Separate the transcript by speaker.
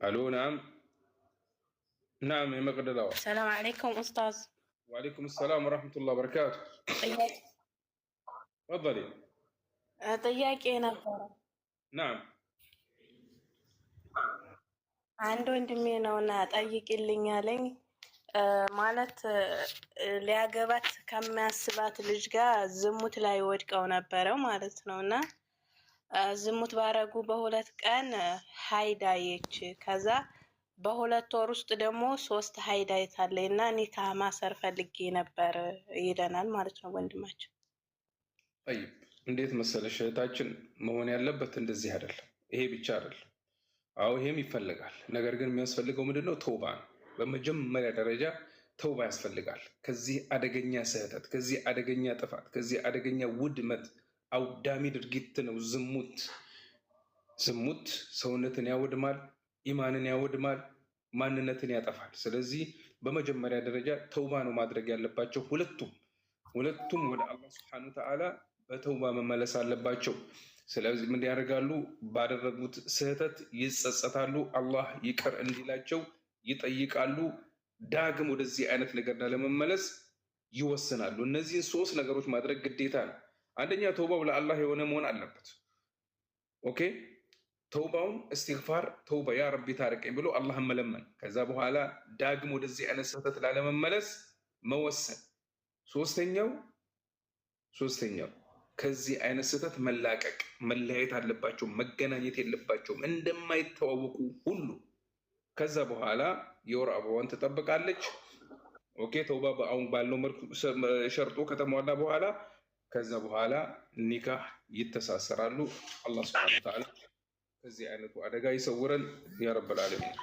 Speaker 1: አሎ፣ نعم نعم፣ የመቅደላዋ።
Speaker 2: سلام عليكم ኡስታዝ።
Speaker 1: وعليكم السلام ورحمة الله وبركاته። تفضلي።
Speaker 2: ጥያቄ ነበረ።
Speaker 1: نعم።
Speaker 2: አንድ ወንድሜ ነውና ጠይቅልኝ አለኝ። ማለት ሊያገባት ከሚያስባት ልጅ ጋር ዝሙት ላይ ወድቀው ነበረ ማለት ነው። እና ዝሙት ባረጉ በ2 ቀን ሀይድ አየች። ከዛ በ2 ወር ውስጥ ደግሞ ሶስት ሀይድ አይታለች። እና ኒካህ ማሰር ፈልጌ ነበር ይለናል ማለት ነው ወንድማችን።
Speaker 1: طيب፣ እንዴት መሰለሽ እህታችን፣ መሆን ያለበት እንደዚህ አይደለም። ይሄ ብቻ አይደለም። አዎ፣ ይሄም ይፈልጋል። ነገር ግን የሚያስፈልገው ምንድን ነው? ተውባ ነው። በመጀመሪያ ደረጃ ተውባ ያስፈልጋል። ከዚህ አደገኛ ስህተት፣ ከዚህ አደገኛ ጥፋት፣ ከዚህ አደገኛ ውድመት፣ አውዳሚ ድርጊት ነው ዝሙት። ዝሙት ሰውነትን ያወድማል፣ ኢማንን ያወድማል፣ ማንነትን ያጠፋል። ስለዚህ በመጀመሪያ ደረጃ ተውባ ነው ማድረግ ያለባቸው። ሁለቱም ወደ አላህ سبحانه وتعالى በተውባ መመለስ አለባቸው። ስለዚህ ምን ያደርጋሉ? ባደረጉት ስህተት ይጸጸታሉ። አላህ ይቅር እንዲላቸው ይጠይቃሉ። ዳግም ወደዚህ አይነት ነገር ላለመመለስ ይወስናሉ። እነዚህን ሶስት ነገሮች ማድረግ ግዴታ ነው። አንደኛ ተውባው ለአላህ የሆነ መሆን አለበት። Okay፣ ተውባውን እስትግፋር፣ ተውባ፣ يا ربي ታረቀኝ ብሎ አላህን መለመን፣ ከዛ በኋላ ዳግም ወደዚህ አይነት ስህተት ላለመመለስ መወሰን። ሶስተኛው ከዚህ አይነት ስህተት መላቀቅ፣ መለያየት አለባቸው። መገናኘት የለባቸውም እንደማይተዋወቁ ሁሉ። ከዛ በኋላ የወር አበባዋን ትጠብቃለች። Okay፣ ተውባ አሁን ባልነው መልኩ ሸርጦ ከተሟላ በኋላ ከዛ በኋላ ኒካህ ይተሳሰራሉ። አላህ سبحانه وتعالى ከዚህ አይነቱ አደጋ ይሰውረን يا رب العالمين።